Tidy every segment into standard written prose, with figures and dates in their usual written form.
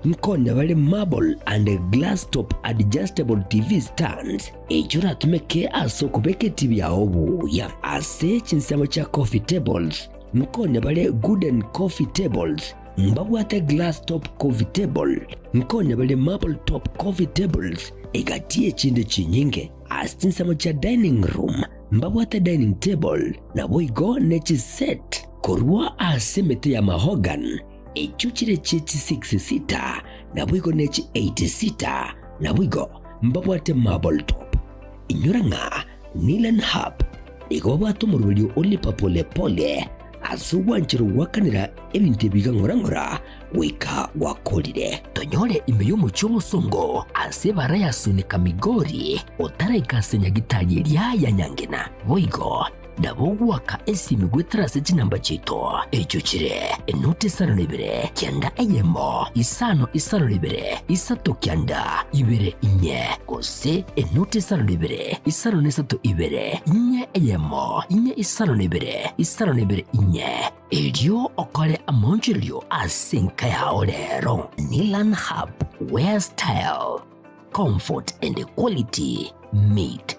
Nkonya bare marble and glass top adjustable TV stands, echio oratumeke ase okobeka etibi yao buya. Ase chinsemo chia coffee tables, nkonya bare wooden coffee tables, mbabwate glass top coffee table, nkonya bare marble top coffee tables, egati y'echinde chinyinge. Ase chinsemo chia dining room, mbabwate dining table, naboigo ne chiset korwa ase emete ya mahogany, Echio chire chie chi-six seater, naboigo ne chi-eight seater, naboigo mbabwate marble top. Inyora ng'a Nilan Hub nigo babwate omoroberio o lipa pole pole ase ogwancherwa goakanera ebinto ebi iga ng'ora ng'ora goika gwakorire. Tonyore ime y'omochie omosongo ase ebara ya Sunika Migori otaraika ase nyagitari eria ya Nyangena. Boigo Nabo ogoaka esimi goetera ase chinamba chiaito, echio chire, enoti isano na ibere, kianda eyemo, isano isano na ibere, isato kianda, ibere inye, gose enoti isano na ibere, isano na isato ibere, inye eyemo, inye isano na ibere, isano na ibere inye. Erio okore amaonchorerio ase enka yao rero. Nilan Hub, where style, comfort and quality meet.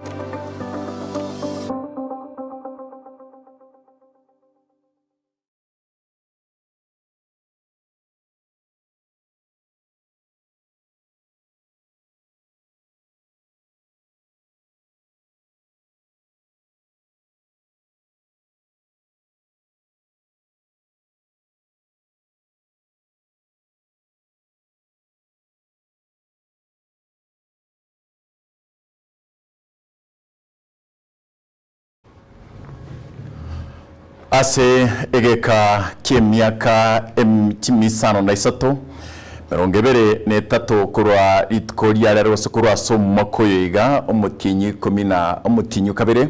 Ase egeka ki'emiaka chimisano na isato, merongo ebere na etato korwa rituko ria rero gose korwa ase omwaka oyo iga, omotienyi ikomi na omotienyi o kabere,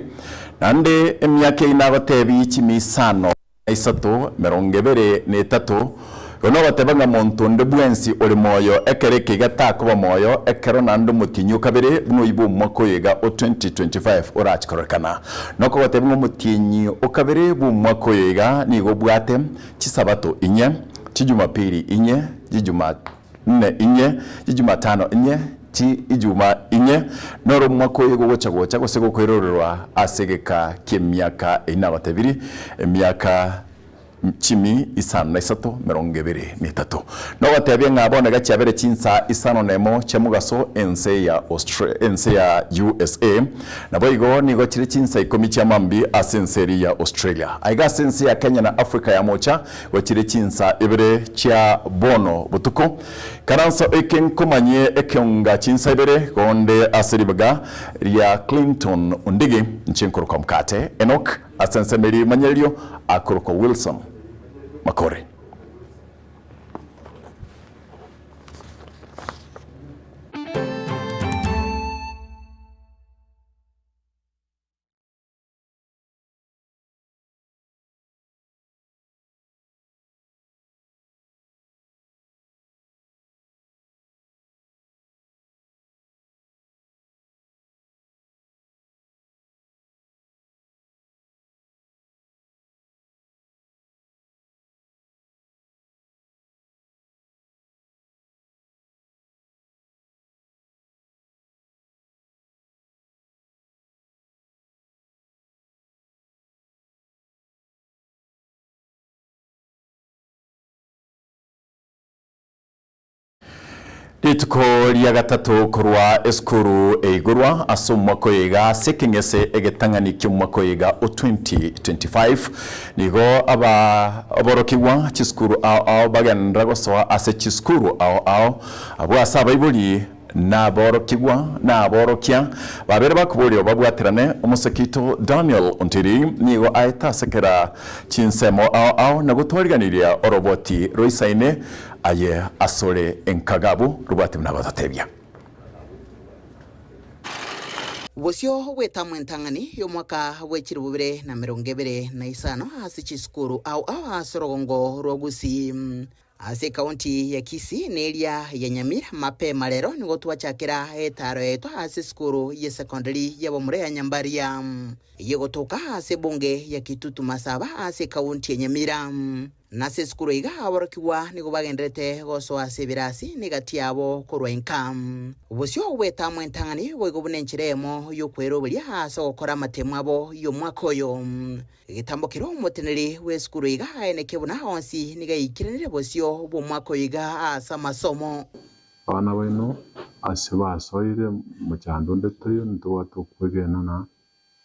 naende emiaka eyio nagotebi chimisano na isato, emerongo ebere na etato, igo nogoteba ng'a monto onde bwensi ore moyo ekero eke iga takoba moyo ekero naende omotienyi o kabere buna oyio bw'omwaka oyo iga o 2025 orache kororekana. Nokogotebia ng'a omotienyi o kabere bw'omwaka oyo iga nigo obwate chisabato inye, chijumapili inye, chijuma nne inye, chijumatano inye, chi ijuma inye, noro omwaka oyo gogocha gocha gose gokoirorerwa ase egeka ki'emiaka eyio nabatebirie, emiaka chimi isano na isato merongo ebere na etato. Nogotebia ng'a bono iga chiabere chinsa isano na emo chia mogaso ense ya Austra ense ya USA, Naboigo nigo chire chinsa ikomi chia mambia ase ense eria ya Australia. Aiga ase ense ya Kenya na Africa ya Mocha gochire chinsa ibere chia bono botuko. Ikaransa eke nkomanyie ekeonga chinsa ibere gonde ase ribaga ria Clinton Ondigi inche nkorokwa Mkate Enock ase ensemo eria emanyererio akorokwa Wilson Makori. Rituko ria gatato korwa esukuru eigorwa ase omwaka oyo iga ase ekeng'ese egetang'ani ki'omwaka oyo iga o 2025 nigo aba aborokigwa chisukuru ao ao bagenderera gosoa ase chisukuru ao ao abwo ase abaibori Naborokigwa na aborokia babere bakoboria babwaterane, omosekito Daniel Ontiri nigo aete ase kera chinsemo ao ao na gotwariganiria oroboti roisaine aye asore enkagabu robwate buna abatotebia. Bosio bw'etamu entang'ani y'omwaka bwe chilifu bibere na emerongo ebere na isano ase chisukuru ao ao ase orogongo rwa Gusii. Ase ekaunti ya Kisii na eria ya Nyamira, mapema rero nigo twachakera etaaro yaito ase esukuru y'esekondari y'abamura ya Nyambaria, eyio egotoka ase ebunge ya Kitutu Masaba ase ekaunti ya Nyamira. Nase esukuru iga aborokigwa nigo bagendererete gosoa ase ebirasi negati yabo korwa inka. Obosio bw'etamu entang'ani boigo buna enchera eyemo y'okweroberia ase ogokora amatemu abo y'omwaka oyo. Egetambo keria omoteneneri bw'esukuru iga aenekie buna onsi nigo aikeranire bosio bw'omwaka oyo iga ase amasomo. Abana baino ase basoire mochando onde toiyo, ntobwate okwegena na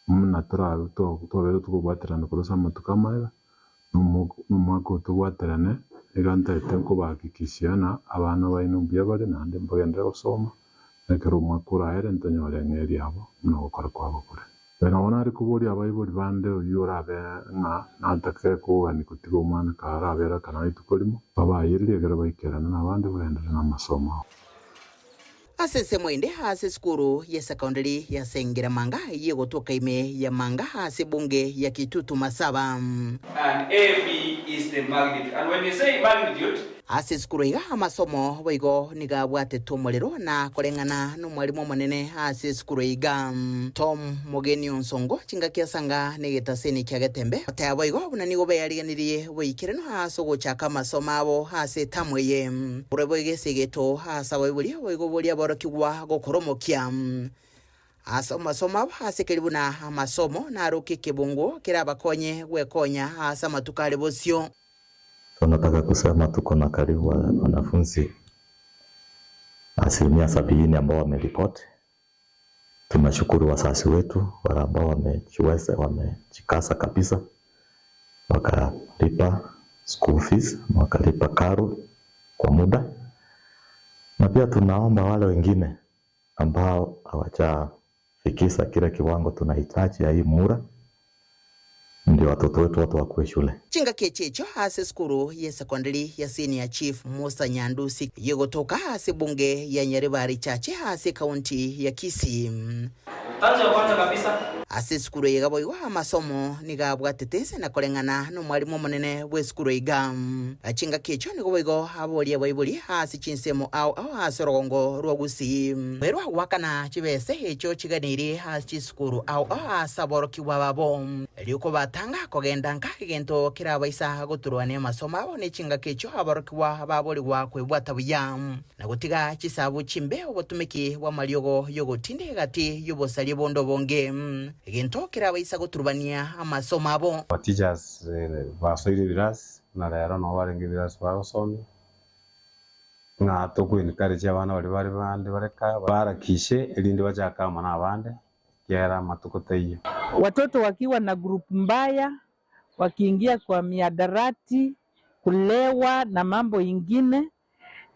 buna torabe twabeire tokobwaterana korwa ase amatuko amaya, na omwaka oyo tobwaterane, iga ntaete nkobahakikishia ng'a abana baino mbuya bare naende mbagenderere gosoma, na ekero omwaka oraere ntonyore eng'eria yabo buna ogokora kwabo kore. Nabo nare koboria abaibori bande oyio orabe ng'a natake kogania gotiga omwana karabere akana rituko rimo, babayererie ekero baikerana nabande bagenderere namasomo abo. Ase ensemo ende ase esukuru ye secondary ya Sengera Manga eyio egotoka ime ya Manga ase ebunge ya Kitutu Masaba. And AB is the magnitude. And when you say magnitude. Ase esukuru iga amasomo boigo nigo abwatetwe omorero na koreng'ana nomwalimu omonene ase esukuru iga Tom Mogeni Onsongo chingaki asanga negetaseni kia Getembe goteba boigo buna nigo beyariganirie boikeranu ase ogochaka amasomo abo ase etamu eye. Korwa boigo esegeto ase abaibori boigo boria aborokigwa gokora omokia ase amasomo abo ase keri buna amasomo naroke ekebungo kerabakonye gwekonya ase amatuko are bosio. Tunataka kusema tuko na karibu wanafunzi asilimia sabini ambao wameripoti. Tunashukuru wazazi wetu wale ambao wamejiweza, wamejikaza kabisa wakalipa school fees, wakalipa karo kwa muda, na pia tunaomba wale wengine ambao hawajafikisha kile kiwango tunahitaji ya hii mura, ndio watoto wetu wote wakuwe shule. Chingaki echi echio ase esukuru ye secondary ya Senior Chief Musa Nyandusi yegotoka ase ebunge ya Nyaribari Chache ase ekaunti ya Kisii. Tanzo ya kwanza kabisa. Ase esukuru eye iga boigo amasomo nigo abwatete inse na koreng'ana nomwalimu omonene bw'esukuru iga. Chingaki echio nigo boigo aboria abaibori ase chinsemo ao ao ase orogongo rwa Gusii. Kwerwa goakana chibese echio chiganeirie ase chisukuru ao ao ase aborokigwa babo. Erio kobatanga kogenda nka egento kerabaisa goturwania amasomo abo ne chingaki echio aborokigwa baborigwa kwebwata buya. Na gotiga chisabu chimbe obotumeki bw'amariogo y'ogotindeka egati y'obosaria bonde obonge, egento kerabaisa goturubania amasomo abo. Abateachers basoire ebirasi, buna rero nabo barenge ebirasi bagosomia, ng'a toko encourage abana baria bare bande bareka baharakishe erinde bachake amo na abande, ekiagera amatuko taiyo. Watoto wakiwa na group mbaya, wakiingia kwa mihadarati, kulewa na mambo ingine,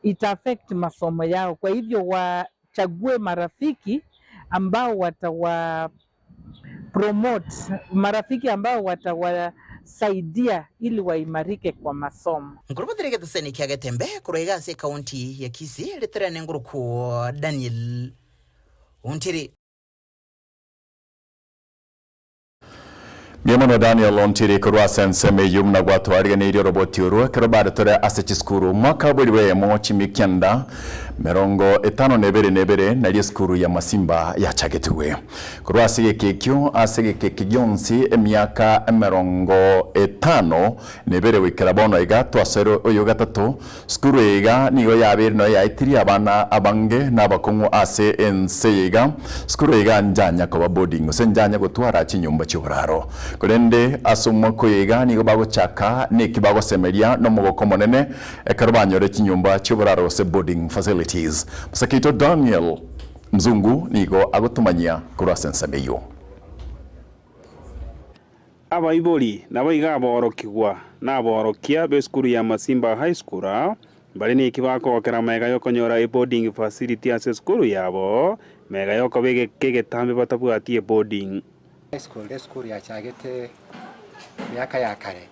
ita affect masomo yao. Kwa hivyo wachague marafiki ambao watawa promote, marafiki ambao watawasaidia ili waimarike kwa masomo. Nkorobothere egeteseni kia Getembe korwa iga ase ekaunti ya Kisii, riterane ngoroku Daniel Ontiri. Mbuya mono Daniel Ontiri korwa ase ensemo eyio buna gwatwariganeirie oroboti orwo ekero bare tore ase chisukuru omwaka bw'eribu eyemo chimia kianda merongo etano na ebere na ebere nario esukuru ya Masimba yachagetigwe. Korwa ase egeka ekio ase egeka eke gionsi emiaka emerongo etano na ebere goikera bono iga twasoire oyo gatato Sukuru eye iga nigo yabeire noyo yaetirie abana abange na abakong'u ase ense eye iga. Sukuru eye iga njanya koba boarding gose njanya gotwara chinyomba chi'oboraro. Korende ase omwaka oyo iga nigo bagochaka neki bagosemeria nomogoko omonene ekero banyore chinyomba chi'oboraro gose boarding facilities. Mosake oito Daniel Mzungu nigo agotomanyia korwa ase ensemo eyio. Abaibori naboigo aborokigwa na aborokia b'esukuru ya Masimba High School mbare neki bakogokera magega y'okonyora eboarding facility ase esukuru yabo, magega y'okoba egeka egetambe batabwati eboarding. High School esukuru yachagete miaka ya kare,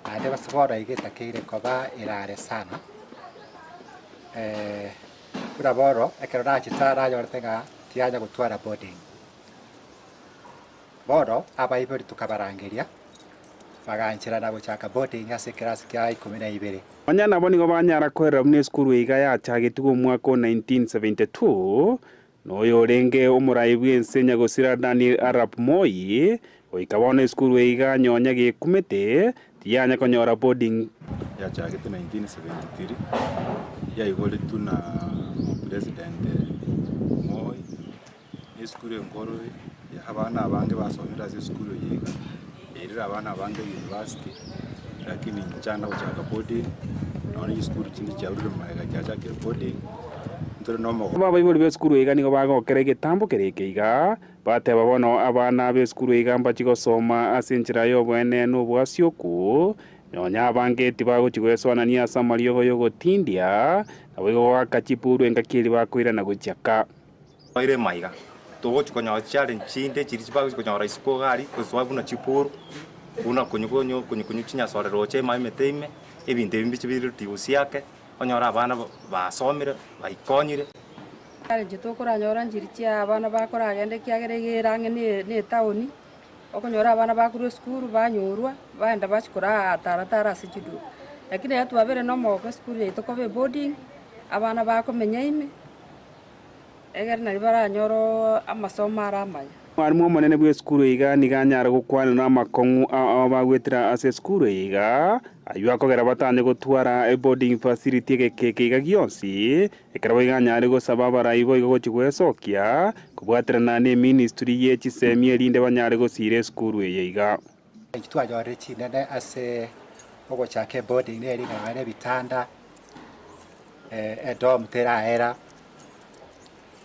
naende base bono iga etakeire koba erare sana, buna bono ekero nachete aa nanyorete ng'a tiyanya gotwara boarding. Bono abaibori tokabarangeria, bagancherana gochaka boarding ase ekerasi kia ikomi na ibere. Onye nabo nigo banyara koerera buna esukuru eiga yachagetigwe omwaka o 1972, na oyorenge omorai bw'ense nyagosira Daniel Arap Moi, goika bono esukuru eiga nyonya gekumete, Tiyanya konyora boarding. Yachagete 1973, yaigoretwe na omopresident Moi, na esukuru enkoro abana abange basomire ase esukuru eye iga, yairire abana abange university, lakini nchanda gochaka boarding, nonya chisukuru chinde chiarure magega chiachakire boarding, ntore na omogo. Abaibori b'esukuru iga nigo bagokera egetambo kere eke iga, Bateba bono abana b'esukuru iga mbachie gosoma ase enchera y'oboene na obwasioku, nonya abange tibagochia goesoanania ase amariogo y'ogotindia, naboigo goaka chipuru engaki eria bakoirana gochia ka. Toire maiga, togochia konyora chichallenge chinde chiria chibagochia konyora isiko iga aria, gosoa buna chipuru, buna konywa konywa konywa konywa chinyasore roche ime emete ime, ebinto ebi mbiche bire riusi ake, onyore abana basomire, baikonyire. Challenge tokoranyora nchiri chia abana bakoragenda ekiagera iga ere ang'e na etaoni, okonyora abana bakorwa esukuru banyorwa, baenda bachia koraa tara tara ase chiduka. Lakini ekero twabeire na omogoko esukuru yaito koba eboarding, abana bakomenya ime, egere nario baranyore amasomo are amaya. Omwalimu omonene bw'esukuru eye iga nigo anyare gokwanera amakong'u ao bagwetera ase esukuru eye iga, ayio akogera batanye gotwara eboarding facility egeka eke iga gionsi, ekero boigo anyare gosaba abarai boigo gochia gwesokia kobwaterana neministry ye chisemi erinde banyare gosiira esukuru eye iga. Inki twanyorire chinene ase ogochaka eboarding neri ng'a nonya na ebitanda, edorm teraera.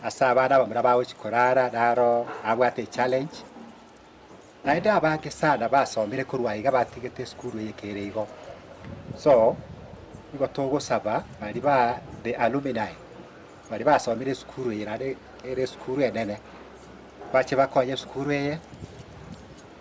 Ase abana abamura bagochia korara naro abwate echallenge, naende abange sana basomire korwa aiga batigete esukuru eye kere igo. So, nigo togosaba baria ba the alumni, baria basomire esukuru eye naende ere esukuru enene, bache bakonye esukuru eye,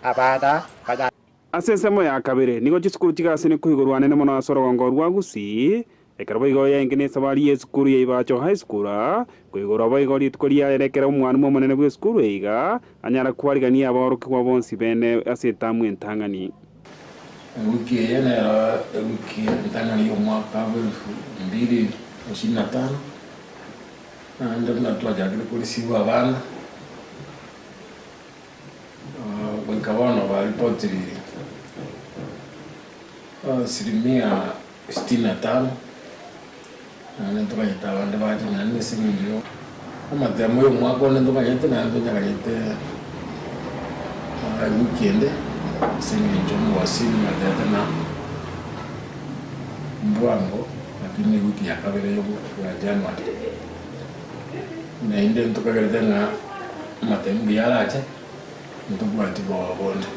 abana banya. Ase ensemo ya kabere, nigo chisukuru chigasini koigorwa anene mono ase orogongo rwa Gusii, ekero boigo yaenge nesabari y'esukuru ya Ibacho High School, koigorwa boigo rituko riaye ekero omwalimu omonene bw'esukuru eye iga anyara kwarigania aborokigwa bonsi bene ase etamu entang'ani. Ewiki eye nero ewiki entang'ani y'omwaka bw'elifu mbili na ishirini na tano, naende buna twachakire korisibwa abana, Goika bono baripotiri asilimia sitini na tano, naende ntokanyete abande bache naende ase eng'encho y'amatemo y'omwaka onde ntokanyete naende tonyaganyete ewiki ende ase eng'encho omowasili atebete ng'a mbwango lakini ewiki ya kabere ya January. Naende ntokagerete ng'a amatemu mbuya arache, ntobwati boba bonde.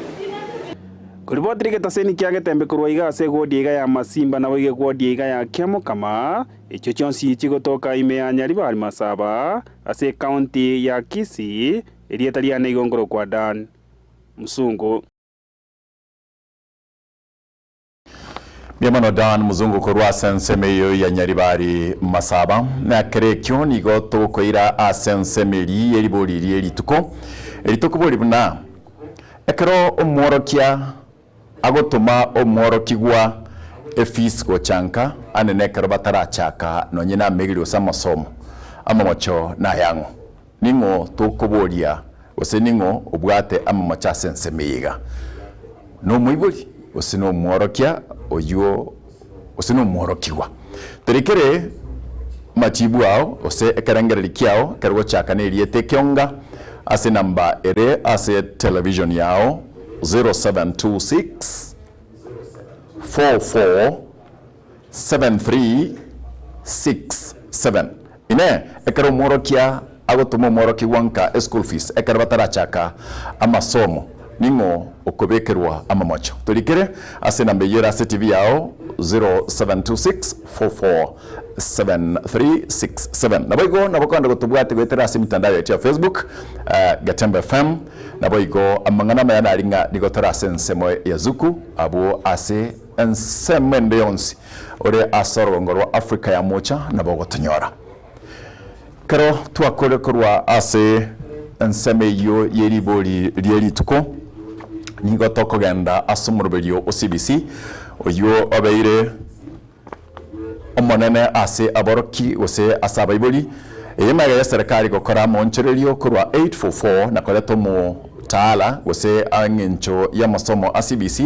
Koribotire egetaseni kia getembe korwa iga ase egwodi iga ya Masimba naboigo egwodi iga ya Kiamokama, echio chionsi chigotoka ime ya Nyaribari Masaba, ase ecounty ya Kisii, erieta riane igo nkorokwa Dan Musungu. Mbuya mono Dan Muzungu korwa ase ensemo eyio ya Nyaribari Masaba. Na kera ekio nigo togokoira ase ensemo eri yeribori rie rituko. Eri tokobori buna ekero omworokia agotoma omworokigwa efees gocha nka ande nekero batarachaka nonye namegeri gose amasomo amamocho nayang'o. Ning'o tokoboria, gose ning'o obwate amamocho ase ensemo eye iga? Nomoibori, gose nomworokia oyio, gose nomworokigwa? Torekere amachibu ao, gose ekerengererio kiao ekero gochaka nerieta ekionga ase enamba ere ase television yao, 0726 44 7367. Inee! Ekero omworokia agotoma omworokigwa nka eschool fees ekero batarachaka amasomo, ning'o okobekerwa amamocho? Torikere ase enamba eyio ere ase TV yao 0726447367. Naboigo nabo kogenda gotobwati goetera ase emitandao yaito ya Facebook, Getembe FM, naboigo amang'ana amaya nari ng'a nigo tore ase ensemo ya Zuku abwo ase Ensemo ende yonsi ore ase orogongo rwa Afrika ya Moocha nabo ogotonyora. Ekero twakorire korwa ase ensemo eyio ye ribori rie rituko, nigo tokogenda ase omoroberio o CBC oyio obeire omonene ase aboroki gose ase abaibori, eye magega y'eserekari gokora amoonchorerio korwa 844 na koreta omotango. mtaala gose eng'encho y'amasomo a CBC,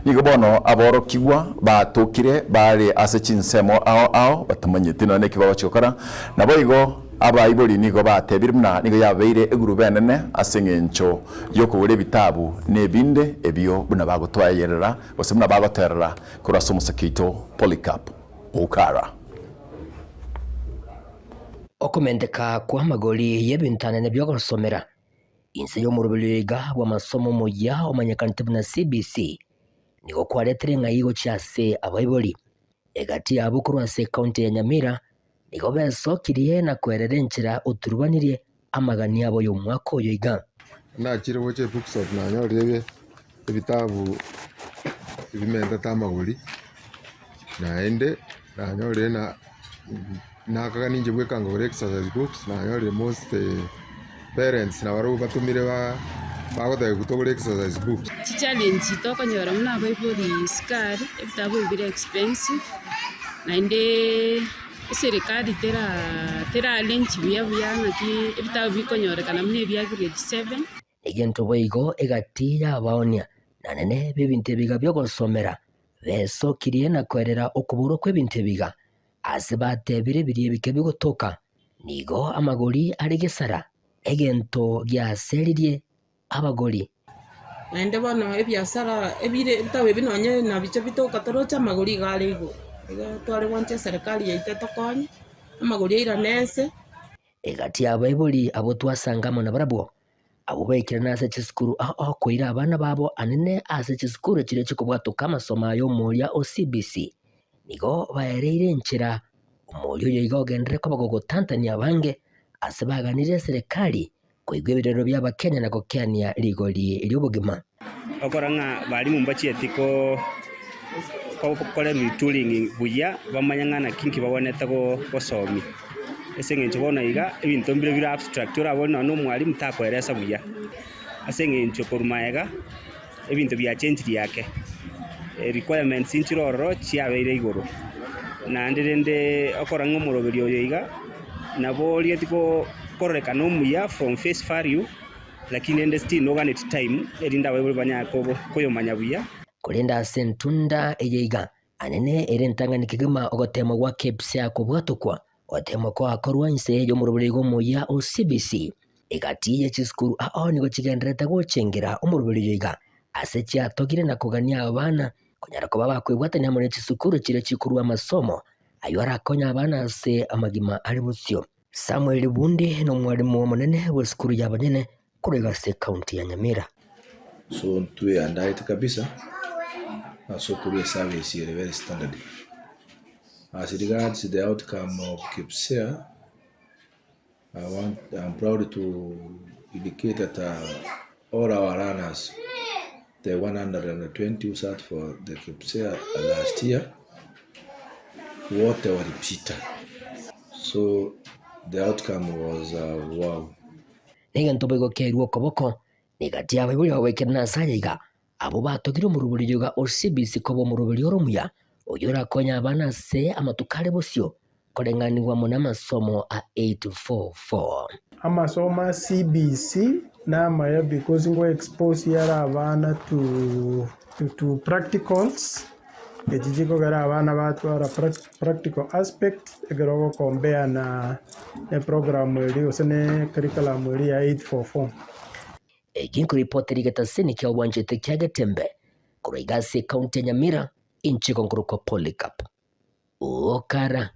nigo bono aborokigwa batokire bare ase chinsemo ao ao batamanyeti nonya neki bagochia gokora. Naboigo abaibori nigo batebire buna nigo yabeire egurube enene ase eng'encho y'okogora ebitabu na ebinde ebio buna bagotwayerera gose buna bagoterera korwa ase omosake oito Polycarp Okara. Okomenteka kw'amagori y'ebinto anene bi'ogosomera inse y'omoroberio iga bw'amasomo omoyia omanyekanete buna CBC nigo kwaretire ng'ai gochia ase abaibori. Egati yabo korwa ase ekaunti ya Nyamira nigo besokirie na kwerera enchera oturubanirie amagani abo y'omwaka oyo iga. Nachire gocha ebookshop nanyorire ebitabu ebimentete amagori, naende nanyorire na nakaga ninche bweka nkagora exercise books, nanyorire most parents nabarabwo batomire ba bagotebiwa togore exercise books. Chichallenge tokonyora buna abaibori sukari, ebitabu ebi bire expensive, naende eserekari tera tera arrange buya buya ng'aki ebitabu bikonyorekana buna ebia grade seven. Egento boigo egati y'abaonia nanene b'ebinto ebiga bi'ogosomera besokirie na koerera okoborwa kw'ebinto ebiga, ase batebire biria ebike bigotoka, nigo amagori are gesara, egento giaseririe abagori. Naende bono ebiasara ebire ebitabu ebi nonye nabichio bitoka toroche amagori iga are igoro. Igo tware gwancha eserekari yaito etokonye, amagori airane ense. Egati y'abaibori abwo twasanga amo nabarabwo, abwo baikire ase chisukuru ao koira abana babo anene ase chisukuru chiria chikobwatoka amasomo aya omoria o CBC, nigo baereire enchera omoria oyo iga ogenderere koba gogotantania abange ase baganirie eserekari koigwa ebirero bi'Abakenya na gokeania rigori ri'obogima. Okora ng'a barimu mbachieti ko gokora retooling buya, bamanye ng'a naki nki bagwenerete gosomia. Ase eng'encho bono iga, ebinto mbire bire abstract orabore nonye na omwalimu takoeresa buya, ase eng'encho korwa magega, ebinto biachengirie ake, requirements nchire ororo chiabeire igoro. Naende rende okora ng'a omoroberio oyo iga, nabo origetie kororekana omuya from face value, lakini rende still noganeti time, erinde abaibori banyare koyomanya buya. Korende ase entunda eye iga, anene ere entang'ani kegima ogoteemwa gwa KPSEA kobwatokwa, goteemwa koakorwa inse y'omoroberio iga omoyia o CBC. Egati ye chisukuru ao nigo chigendererete gochengera omoroberio oyo iga, ase chiatogire na kogania abana konyara koba bakwebwatania amo ne chisukuru chiria chikorua amasomo ayio arakonye abana ase amagima are bosio. Samuel Bundi nomwalimu omonene bw'esukuru y'abanyene korwa iga ase ekaunti ya Nyamira. So ntweandaete kabisa ase okorua eservice ere very standard. As regards the outcome of KPSEA, I want, I'm proud to indicate that all our learners, the 120 who sat for the KPSEA last year, wote walipita. So the outcome was wow. Negento boigo kerue okoboko, negati y'abaibori abagoikerana ase aya iga, abwo batogire omoroberio iga o CBC koba omoroberio ore omuya, oyio orakonye abana ase amatuko are bosio koreng'anigwa amo namasomo a 844. Amasomo a CBC namaya because ngo expose are abana to to practicals echi chikogera abana batwara practical aspect ekero ogo compare na eprogram eria gose ne curriculum eria ya 844. Eki nkoripotera egetaseni kia obwanchete kia Getembe korwa iga ase ekaunti ya Nyamira, inche nkorokwa Polycarp Okara.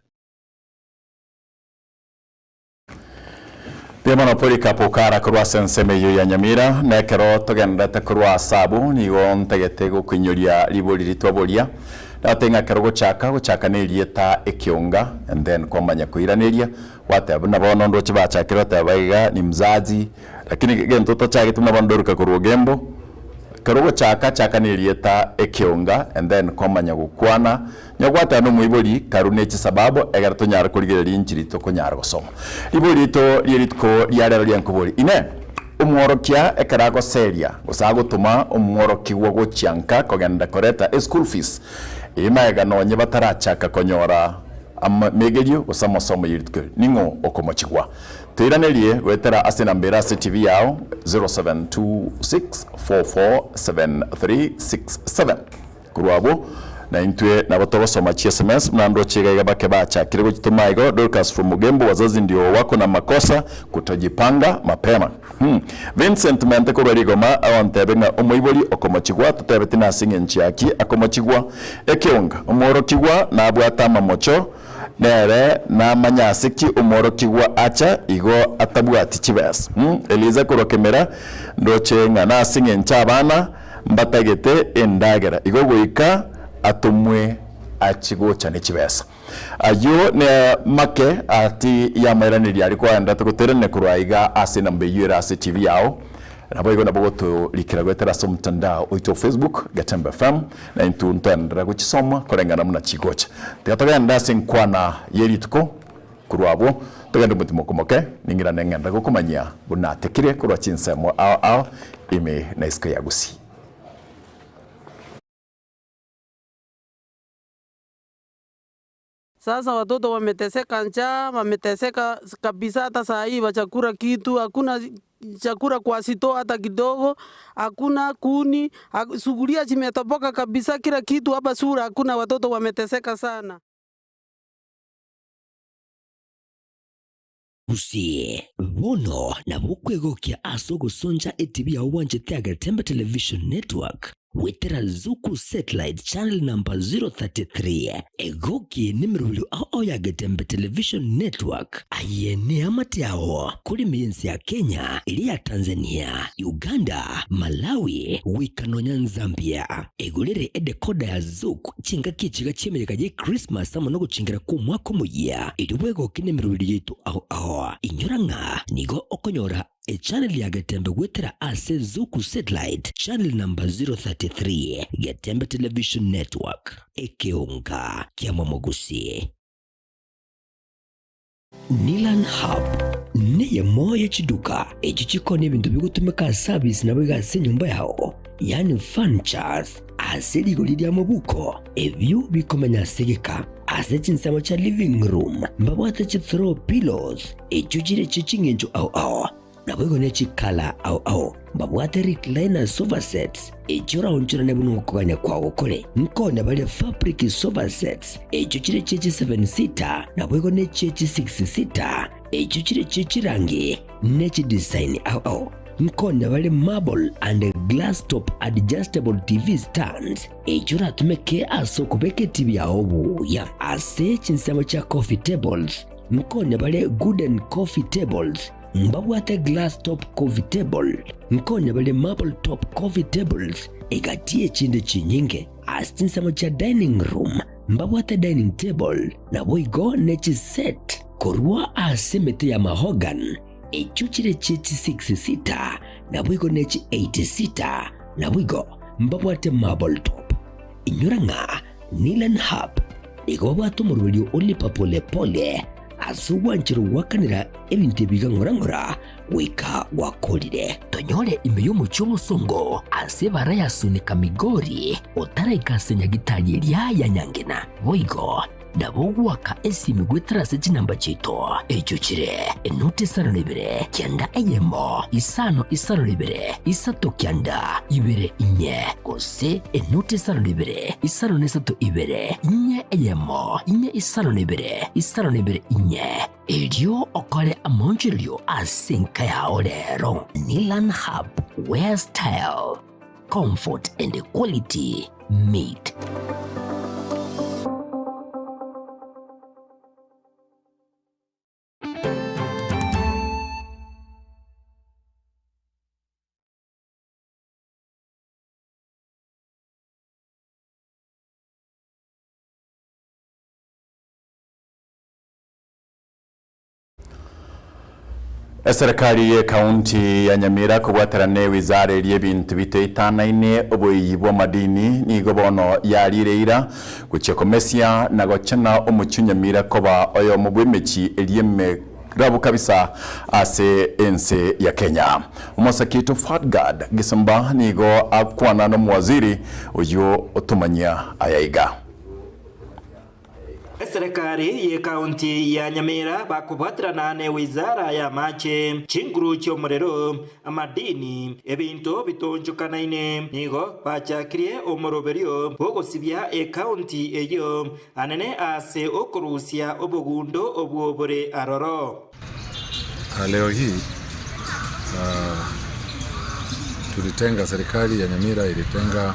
Mbuya mono Polycarp Okara korwa ase ensemo eyio ya Nyamira. Na ekero togendererete korwa ase abwo, nigo ntagete gokoinyoria ribori ritwaboria. Nagotebia ng'a ekero ogochaka, gochaka na erieta ekionga and then kwamanya koiraneria, gwateba buna bono ndoche bachakire goteba iga ni mzazi, lakini egento otachagete buna bono ndoruka korwa ogembo, Ekero ogochaka, chaka nerieta ekeonga and then kwamanya gokwana. Onye gwateba nomoibori, karu ne chisababu egere tonyare korigereria inchiri tokonyara gosoma. Ribori riaito rie rituko ria rero riankobori, Inee! Omworokia ekero agoseria gose agotoma omworokigwa gochia nka kogenda koreta eschool fees, eye magega nonye batarachaka konyora. Amegerio gose amasomo ye rituko eri, ning'o okomochigwa? Toiranerie goetera ase enamba ere ase TV yao, 0726447367. Korwa abwo, naintwe nabo togosoma chi sms buna ndoche iga iga bake bachakire gochitoma igo, Dorcas from Ogembo, wazazi ndio wako na makosa kutojipanga mapema. Hmm. Vincent Mente korwa Rigoma agontebia ng'a omoibori okomochigwa totebeti nase eng'encho yaki akomochigwa. Ekeonga, omworokigwa nabwate amamocho nere namanye ase ki omworokigwa acha igo atabwati chibesa. Hmm. Eliza korwa Kemera ndoche ng'a nase eng'encho abana mbatagete endagera igo goika atomwe achi gocha ne chibesa. Ayio namake ati y'amairanerio aria kwagenderete goteerania korwa aiga ase enamba eyio ere ase TV yao. Naboigo nabo gotorikera goetera ase omotandao oito o Facebook, Getembe FM, na intwe ntoenderere gochisoma koreng'ana buna chigocha. Tiga togende ase enkwana ye rituko korwa abwo, togende omotimoku moke, ning'irane ng'enderere gokomanyia buna atekire korwa chinsemo ao ao ime na isiko ya Gusii. Sasa watoto wameteseka njaa, wameteseka kabisa hata saa hii wachakula kitu, hakuna chakula kwa sitoo hata kidogo, hakuna kuni, sufuria zimetoboka kabisa, kila kitu hapa sura hakuna, watoto wameteseka sana. Gusii, bono nabo okwegokia ase ogosoncha etibi yao bwanchete ya Getembe Television Network goetera Zuku Satellite Channel number 033. Egoki nemerobio ao ao ya Getembe Television Network. Aye neamate ao kore ime y'ense ya Kenya, eria ya Tanzania, Uganda, Malawi, goika nonya Nzambia. Egorere edecoder ya Zuku chingaki echiga chi'emeyega ye Christmas amo nogochengera kw'omwaka omoyia, erio bwegoke nemerobio yaito ao ao. Inyora ng'a nigo okonyora echannel ya Getembe goetera ase Zuku Satellite channel number 033, Getembe Television Network, ekeonga ki'amamogusi. Nilan Hub neyemo ye chiduka echio chikoonia ebinto bigotumeka ase abisi naboigo ase enyomba yao, yaani furnitures, ase rigori ri'amabuko, ebio bikomenya ase egeka. Ase chinsemo chia living room mbabwate chi throw pillows echio chire chie ching'encho ao ao. Naboigo ne chikala ao ao mbabwate recliner sofa sets, echio oraonchorane buna okogania kwao kore. Nkonya bare fabric sofa sets, echio chire chie chi seven seater, naboigo ne chie chi six seater, echio chire chie chirangi ne chidesign ao ao. Nkonya bare marble and glass top adjustable TV stands, echio oratumeke ase okobeka etibi yao buya. Ase chinsemo chia coffee tables, nkonya bare gooden coffee tables, Mbabwate glass top coffee table, nkonya bare marble top coffee tables, egati y'echinde chinyinge. Ase chinsemo chia dining room mbabwate dining table, naboigo ne chiset korwa ase emete ya mahogany, echio chire chie chi six seater, naboigo ne chi eight seater, naboigo mbabwate marble top. Inyora ng'a Nilan Hub nigo babwate omoroberio o Lipa Pole Pole ase ogwancherwa goakanera ebinto ebi iga ng'ora ng'ora goika gwakorire. Tonyore ime y'omochie omosongo ase ebara ya Sunika Migori otaraika ase nyagitari eria ya Nyangena. Boigo nabo ogoaka esimi goetera ase chinamba chiaito echio chire enoti isano na ibere kianda eyemo isano isano na ibere isato kianda ibere inye gose enoti isano na ibere isano na isato ibere inye eyemo inye isano na ibere isano na ibere inye erio okore amaonchorerio ase enka yao rero. Nilan Hub, where style, comfort and quality meet. Eserekari y'Ekaunti ya Nyamira kobwaterana n'ewizara eria ebinto bitoitanaine oboiyi bw'amadini nigo bono yarire eira gochia komesia na gochena omochie o Nyamira koba oyomo bw'emechie eria emerabu kabisa ase ense ya Kenya. Omosake oito Fadgard Gisimba nigo akwana nomowaziri oyio otomanyia aya iga. Eserekari y'ekaunti ya Nyamira bakobwaterana ne wizara y'amache, chinguru chi'omorero, amadini, ebinto bitonchokanaine, nigo bachakirie omoroberio bw'ogosibia ekaunti eyio anene ase okorusia obogundo obwo bore aroro. Leo hii tulitenga, serikali ya Nyamira ilitenga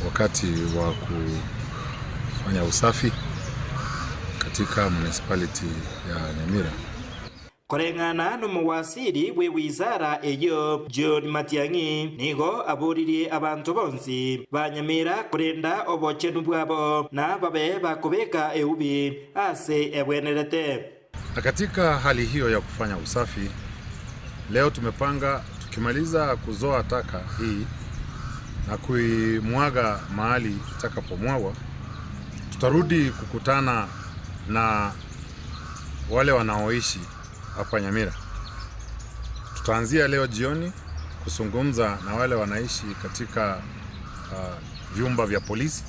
wakati wa kufanya usafi katika municipality ya Nyamira. Koreng'ana nomowasiri bw'ewizara eyio John Matiang'i nigo aboririe abanto bonsi ba Nyamira korenda obochenu bwabo na babe bakobeka eubi ase ebwenerete. Na katika hali hiyo ya kufanya usafi, leo tumepanga tukimaliza kuzoa taka hii na kuimwaga mahali itakapomwagwa, tutarudi kukutana na wale wanaoishi hapa Nyamira. Tutaanzia leo jioni kuzungumza na wale wanaishi katika vyumba vya polisi,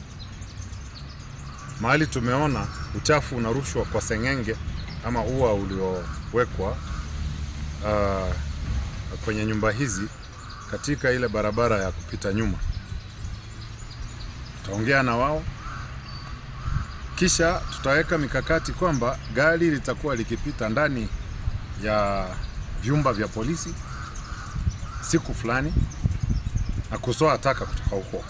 mahali tumeona uchafu unarushwa kwa seng'enge ama ua uliowekwa kwenye nyumba hizi katika ile barabara ya kupita nyuma. Tutaongea na wao, kisha tutaweka mikakati kwamba gari litakuwa likipita ndani ya vyumba vya polisi siku fulani na kuzoa taka kutoka huko.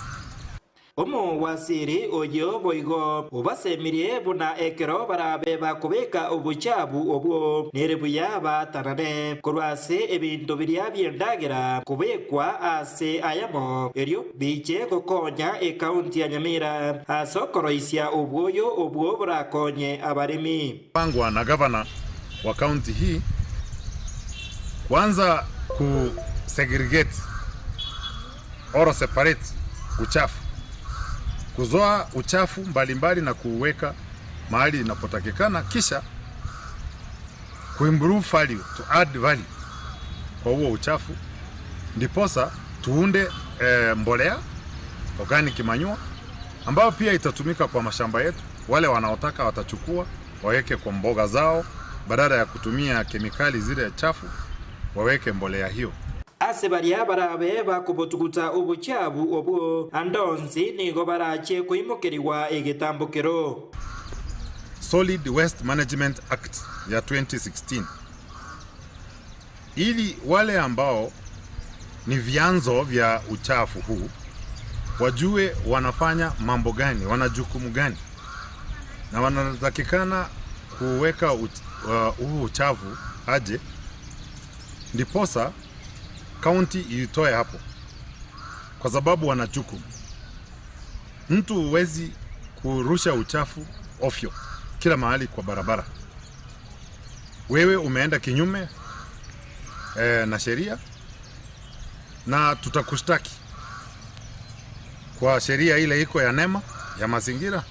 Omowasiri oyo boigo obasemirie buna ekero barabe bakobeka obochabu obwo nere buya batanane korwa ase ebinto biria biendagera kobekwa ase ayamo erio biche gokonya ekaunti ya Nyamira ase okoroisia obwoyo obwo borakonye abaremi. Pangwa na gavana wa kaunti hii kuanza ku segregate or separate uchafu, kuzoa uchafu mbalimbali na kuuweka mahali inapotakikana, kisha kuimprove value, to add value kwa huo uchafu, ndiposa tuunde mbolea organic manure ambayo pia itatumika kwa mashamba yetu. Wale wanaotaka watachukua waweke kwa mboga zao, badala ya kutumia kemikali zile chafu, waweke mbolea hiyo. Ase baria barabe bakobotuguta obochabu obwo andonsi nigo barache koimokeriwa egetambokero. Solid Waste Management Act ya 2016, ili wale ambao ni vyanzo vya uchafu huu wajue wanafanya mambo gani, wana jukumu gani, na wanatakikana kuweka huu uchafu aje, ndiposa kaunti iitoe hapo, kwa sababu wana jukumu. Mtu huwezi kurusha uchafu ofyo kila mahali kwa barabara. Wewe umeenda kinyume na sheria, na tutakushtaki kwa sheria ile iko ya NEMA ya mazingira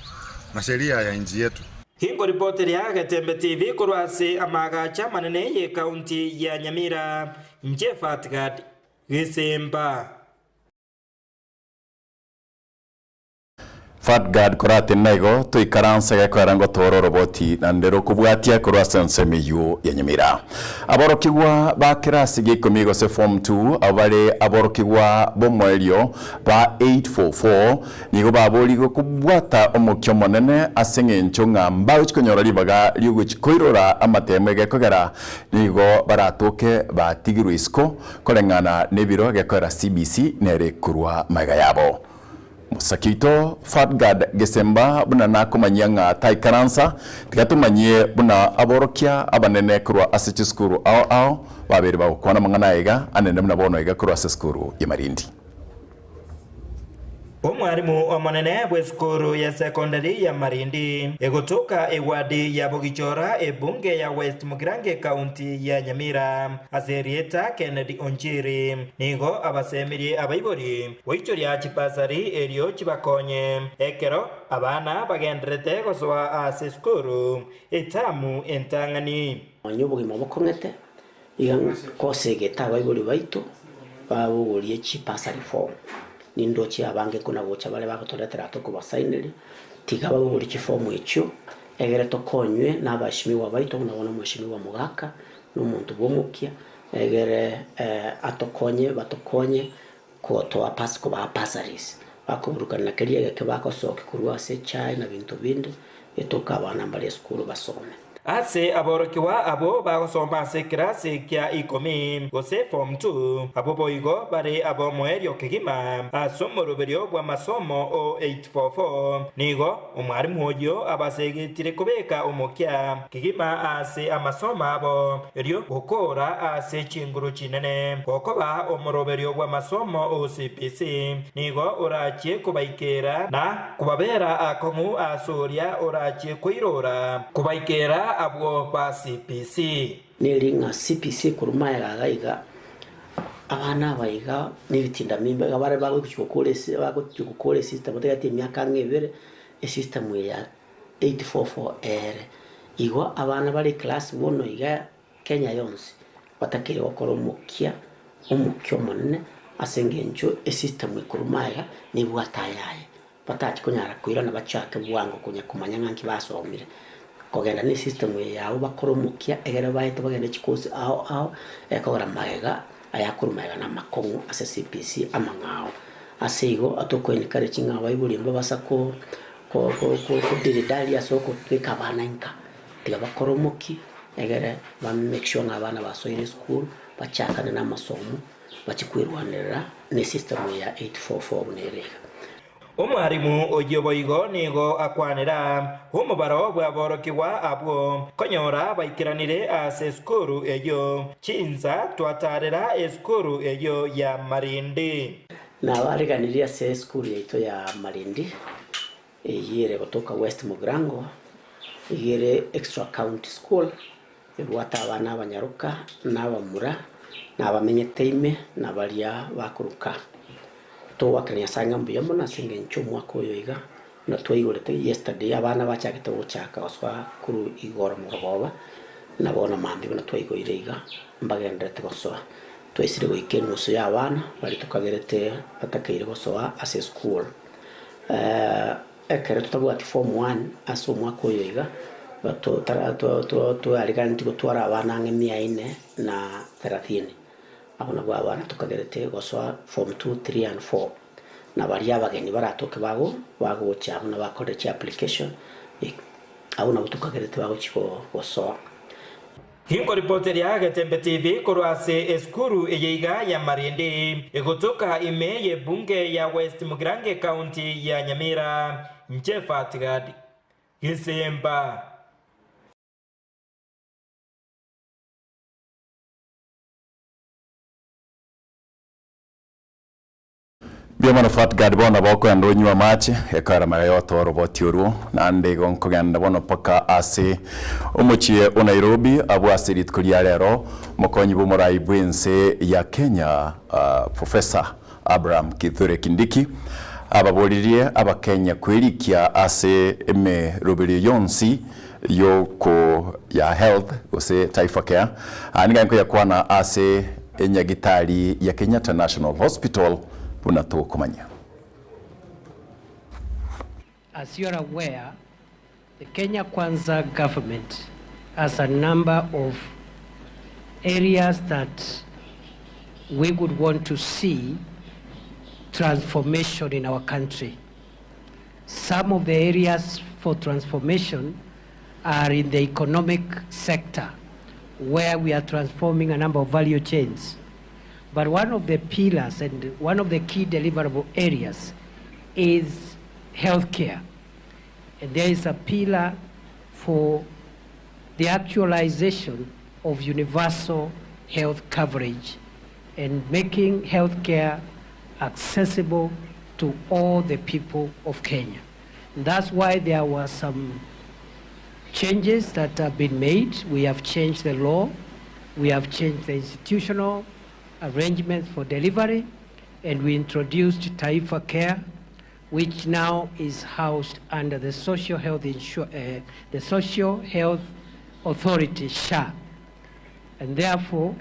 na sheria ya nchi yetu. Hingo ripoti ya Getembe TV korwa ase amagacha manene ye kaunti ya Nyamira, nche Fatgad Gisimba. Fatgad korate naigo toikaransa gekoera ngotwara oroboti na ndero kobwatia korwa ase ensemo eywo ya Nyamira. Aborokigwa ba kirasi gia ikomi gose form 2 abare aborokigwa bomoerio ba 844 nigo baborigwe kobwata omokio omonene ase eng'encho ng'a mbagochi konyora ribaga riogochi koirora amatemo egekogera nigo baratoke batigirwe isiko koreng'ana na ebiro egekoera CBC nere korwa maiga yabo. Musakito Fatgad Gesemba buna nakomanyia ng'a taikaransa tigatumanyie buna aborokia abanene korwa ase chisukuru ao ao babere bagokwana mang'ana aiga anene buna bono iga korwa ase esukuru ya Marindi. Omwarimu omonene bw'esukuru ya secondary ya Marindi egotoka ewadi ya Bogichora ebunge ya West Mugirango county ya Nyamira ase erieta Kennedy Onchiri nigo abasemirie abaibori goichoria chibasari erio chibakonye ekero abana bagenderete gosoa ase esukuru etamu entang'ani. Onye obogima bokong'ete iga kosegete abaibori baito babogorie chibasari form. Nindoche abange kona gocha bare bagotoretera aa tokobasainiria, tiga babogorie chifomu echio, egere tokonywe na abaheshimiwa baito buna bono omweshimiwa Mogaka, na omonto bw'omokia, egere atokonye batokonye kotoa pasi kobaa bursaries, bakoburukana na keria egeke bagosokia korwa ase echae na binto binde, etoke abana mbare esukuru basome. Ase aborokigwa abwo bagosoma ase ekerasi kia ikomi, gose form two, abwo boigo bare ab'omoerio kegima ase omoroberio bw'amasomo o 844. Nigo omwarimu oyio abasegetire kobeka omokia kegima ase amasomo abo, erio gokoora ase chinguru chinene. Gokoba omoroberio bw'amasomo o CBC nigo orachie kobaikera na Kobabera akong'u as'oria orachie koirora kobaikera abwo ba CPC. Neri ng'a CPC korwa magega iga iga, abana aba iga nebitinda mimba iga bare bagochia gokora esi bagochia gokora esystem otagete emiaka ang'e ebere, esystem eye ya 844 ere. Igo abana bare eclass bono iga Kenya yonsi batakeire gokora omokia omokia omonene ase engencho esystem ekorwa magega nebwate ayaye, batachi konyara koirana bachake bwango konya komanya ng'a nki basomire. Kogenda ne esystem eye yabo bakore omokia egere baete bagende chikosi ao ao ekogera magega ayakorwa magega na amakong'u ase CBC amang'ao. Ase igo toko encourage ng'a abaibori mbabasa ko ko ko kodilly-dally ase okobeka abana inka. Tiga bakore omokia, egere ba make sure ng'a abana basoire esukuru, bachakane na amasomo, bachie kwerwanerera ne esystem eye ya 844 buna ere iga. Omwarimu oyio boigo nigo akwanera omobaro bw'aborokigwa abwo konyora baikeranire ase esukuru eyio chinsa twataarera esukuru eyio ya Marindi. Nabareganirie ase esukuru yaito ya Marindi Eyio ere gotoka West Mugirango, eyio ere Extra County School, ebwate abana abanyaroka na abamura, na abamenyete ime, na baria bakoruka. Togoakera Nyasae ng'a mbuya mono ase engencho omwaka oyo iga, buna twaigorete yesterday abana bachagete gochaka gosoa korwa igoro morogoba, na bono mambia buna twaigoire iga, mbagendererete gosoa. Twaisire goika enusu ya abana baria tokagerete batakeire gosoa ase esukuru. Ekero totabwati form one ase omwaka oyo iga, twariganetie gotwara abana ang'e mia ine na thelathini. Abwo nabwo abana tokagerete gosoa form two, three and four. Na baria abageni baratoke bago bagocha abwo nabo bakorire chiapplication, abwo nabwo tokagerete bagochia gosoa. Inkoripoteria Getembe TV korwa ase esukuru eye iga ya Marindi, egotoka ime y'ebunge ya West Mugirango ekaunti ya Nyamira. Inche Fatgad Gisimba. Mbuya mono Fatgad bono bokoenda onywe amache ekero mara yotoa oroboti orwo naende igo nkogenda bono mpaka ase omochie o Nairobi abwo ase rituko ria rero mokonyi bw'omorai bw'ense ya Kenya Professor Abraham Kithure Kindiki ababoririe abakenya kwerikia ase emeroberio yonsi yoko ya health gose Taifa Care aa niga nkoyakwana ase enyagitari ya Kenyatta National Hospital buna tokomanya. As you are aware, the Kenya Kwanza government has a number of areas that we would want to see transformation in our country. Some of the areas for transformation are in the economic sector, where we are transforming a number of value chains. But one of the pillars and one of the key deliverable areas is healthcare. And there is a pillar for the actualization of universal health coverage and making healthcare accessible to all the people of Kenya. And that's why there were some changes that have been made. We have changed the law, we have changed the institutional arrangements for delivery, and we introduced Taifa Care, which now is housed under the Social Health, the Social Health Authority, SHA. And therefore,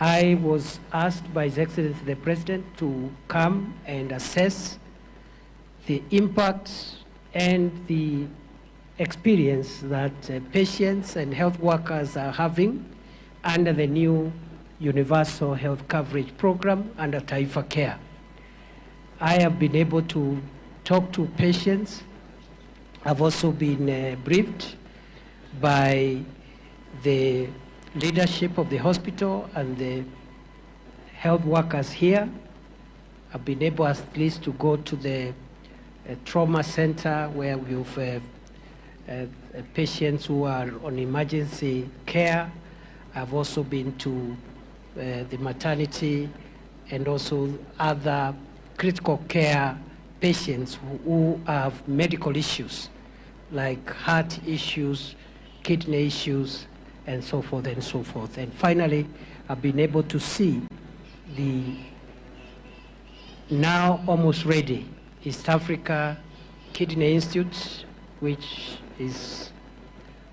I was asked by His Excellency the President to come and assess the impact and the experience that uh, patients and health workers are having under the new Universal Health Coverage Program under Taifa Care. I have been able to talk to patients. I've also been uh, briefed by the leadership of the hospital and the health workers here. I've been able at least to go to the uh, trauma center where we've uh, uh, patients who are on emergency care. I've also been to uh, the maternity and also other critical care patients who, who have medical issues like heart issues, kidney issues, and so forth and so forth. And finally, I've been able to see the now almost ready East Africa Kidney Institute, which is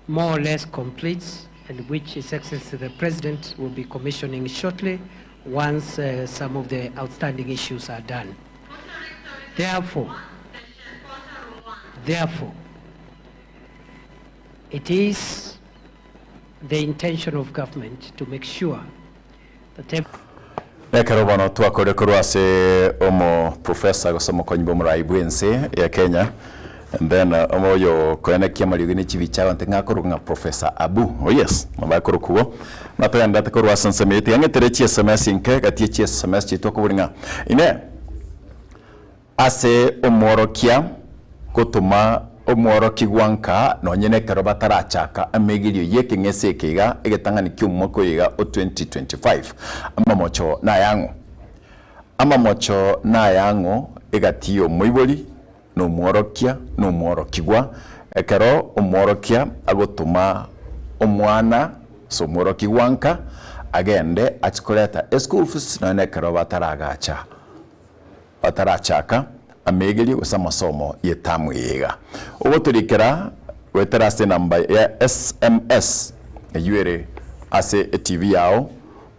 more or less complete and which His Excellency the President will be commissioning shortly once uh, some of the outstanding issues are done. Therefore, therefore, it is the intention of government to make sure that every Ekero bono twakore korwa ase omo professor gose omokonyi bw'omorai bw'ense ya Kenya and then oyo koenekia amariogi ne chibicha abanto ng'a akorokwa ng'a Professor Abu, oh yes, nabo akorokwa igo. Natogenderete korwa ase ensemo eye tiga ng'etere chi sms nke gati ye chi sms chiaito okobori ng'a inee, Ase omworokia gotoma omworokigwa nka nonye nekero batarachaka amegerio y'ekeng'ese eke iga egetang'ani ki'omwaka oyo iga o 2025. Amamocho nayang'o? Amamocho nayang'o egati y'omoibori na omworokia na omworokigwa ekero omworokia agotoma omwana ase omworokigwa nka agende achie koreta eschool fees nonye nekero bataragacha. Batarachaka amegerio gose amasomo y'etamu eye iga. Ogotorikera goetera ase enamba ya sms eyio ere ase etv yao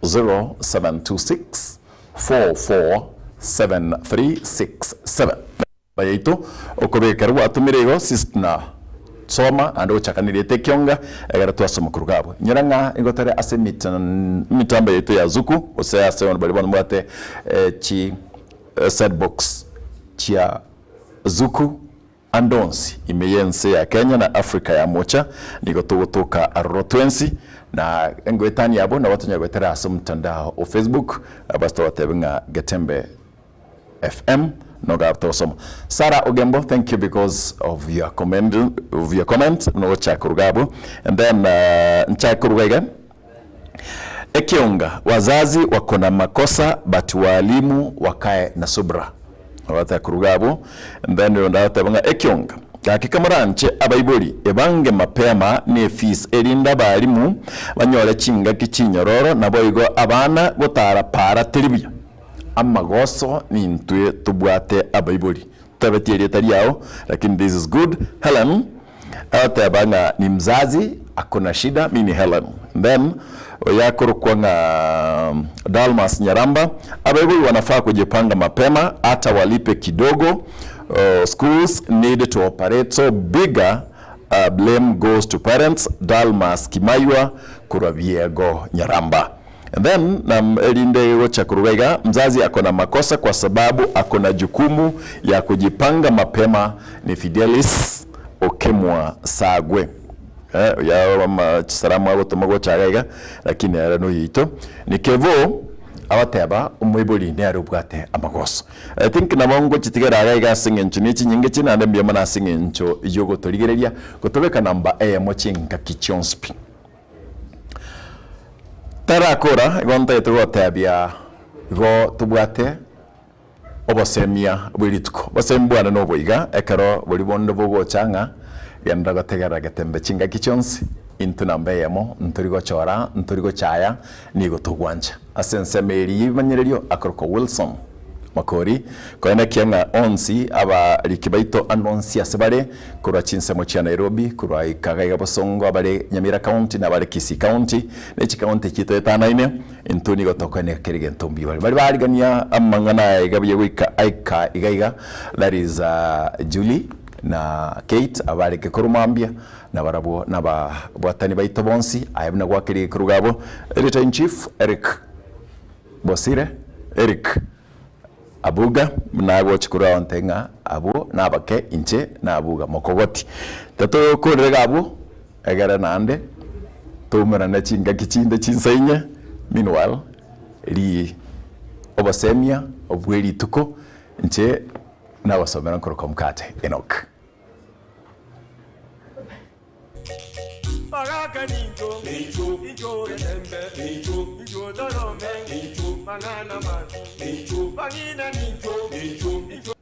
0726 447367. Namba yaito okobeka ekero gwatomire igo sisna soma naende gochaka nerieta ekionga egere twasoma koruga abwo. Inyora ng'a nigo tore ase emitambo yaito ya Zuku gose ase baria bono mbwate chi set box chia Zuku ande onsi ime y'ense ya Kenya na Africa ya mocha nigo togotoka aroro twensi na engoetania abwo nabo tonyare goetera ase omotandao o Facebook abase tobatebie ng'a Getembe FM noga togosoma. Sarah Ogembo thank you because of your comment of your comment nogochaka koruga abwo and then uh, nchake koruga iga Ekionga wazazi wako na makosa but walimu wakae na subra ogataka koruga abwo and then oyo ndagoteba ng'a Ekionga gaki kamoranche abaibori ebange mapema ne efees erinde abalimu banyore chingaki chinyororo naboigo abana gotara para teri buya. Amagoso nintwe tobwate abaibori. Totabeti erieta riao lakini this is good. Helen agoteba ng'a ni mzazi akona shida mi ni Helen. Then oyo akorokwa ng'a Dalmas Nyaramba, abaibori wanafaa kujipanga mapema ata walipe kidogo, schools need to operate so bigger blame goes to parents, Dalmas Kimaywa korwa Biego Nyaramba. And then nam erinde gocha koruga iga, mzazi ako na makosa kwa sababu ako na jukumu ya kujipanga mapema ni Fidelis Okemwa Sagwe. Eh, oyo ama chisalamu agotoma gocha iga iga, lakini ere noyoito. Ni Kevo agoteba omoibori nere obwate amagoso. I think nabo ngochitigera iga iga ase eng'encho ne chinyinge chi naende mbuya mono ase eng'encho yogotorigereria gotobeka namba eyemo chingaki chionsi pi. Tarakora igo ntagete gotebia igo tobwate obosemia bwe rituko. Obosemia bwane nobo iga, ekero boria bonde bogocha ng'a genda gotegerera getembe chingaki chionsi, intwe namba eyemo ntori gochora, ntori gochaya, nigo togwancha. Ase ensemo eria y'ebimanyererio akorokwa Wilson Makori, Koenekia ng'a onsi abariki baito ande onsi ase bare, korwa chinsemo chia Nairobi, korwa ikaga iga Bosongo, abare Nyamira County na abare Kisii County, ne chicounty echi toetanaine, intwe nigo tokoeneka kera egento mbuya bare. Baria barigania amang'ana aya iga buya goika aika iga iga, that is Julie na Kate abarenge korwa mambia, nabarabwo nababwatani baito bonsi, aye buna gwakeria koruga abwo, Editor in Chief Eric Bosire, Eric. Abuga, buna agochia korwa aonte ng'a abwo nabake inche nabuga mokogoti. Tatokorire iga abwo, egere naende toumerane chingaki chinde chinsa inye, meanwhile ri obosemia bwe rituko inche nagosomera nkoroka omokate Enock.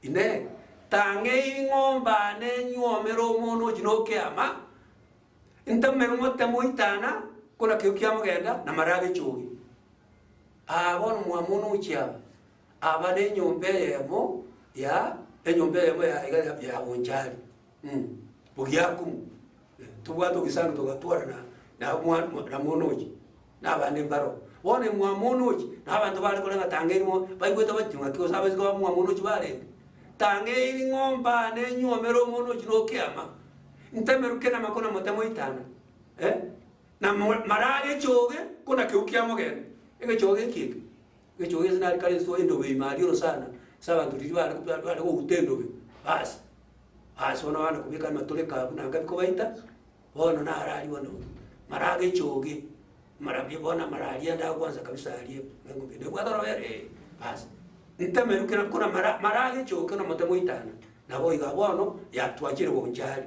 Inee! Tang'ei ng'omba nenyuomere omonwa ochia nokeama, ntamere motemo oitana, kona keu kiamogenda, na mara agechoge. Aa bono mwamona ochia aba, aba nenyomba eyemo ya enyomba eyemo ya iga ya Bonchari. Bogiakumu, tobwate ogisangio togatwarana na na mono ochi, na abande mbaro. Bono mwa mono ochi, na abanto bare koreng'a tang'eni mo baigwete bati ng'aki gose abaiseke ba mwa mono ochi barenge. Tang'eni ng'omba nenyuomere omono ochi nokeama, ntemeruke namakona motemo itana, eh, na mara agechoge kona keu kiamogenda, egechoge eki eke. Egechoge ase nare kare ase endobe ime aria orosana, ase abanto riria bare bare kouta endobe, basi. Ase bono abana kobeka amatoreka abwo nanga bikobaita, bono naro aria bono mara agechoge, mara buya bono amara aria ande agwansa kabisa aria eng'ombe nebwate orobere eh, basi. Ntemerwe kera kona mara mara agechoge na omotemo oitana, nabo iga bono yatwachire bonchari.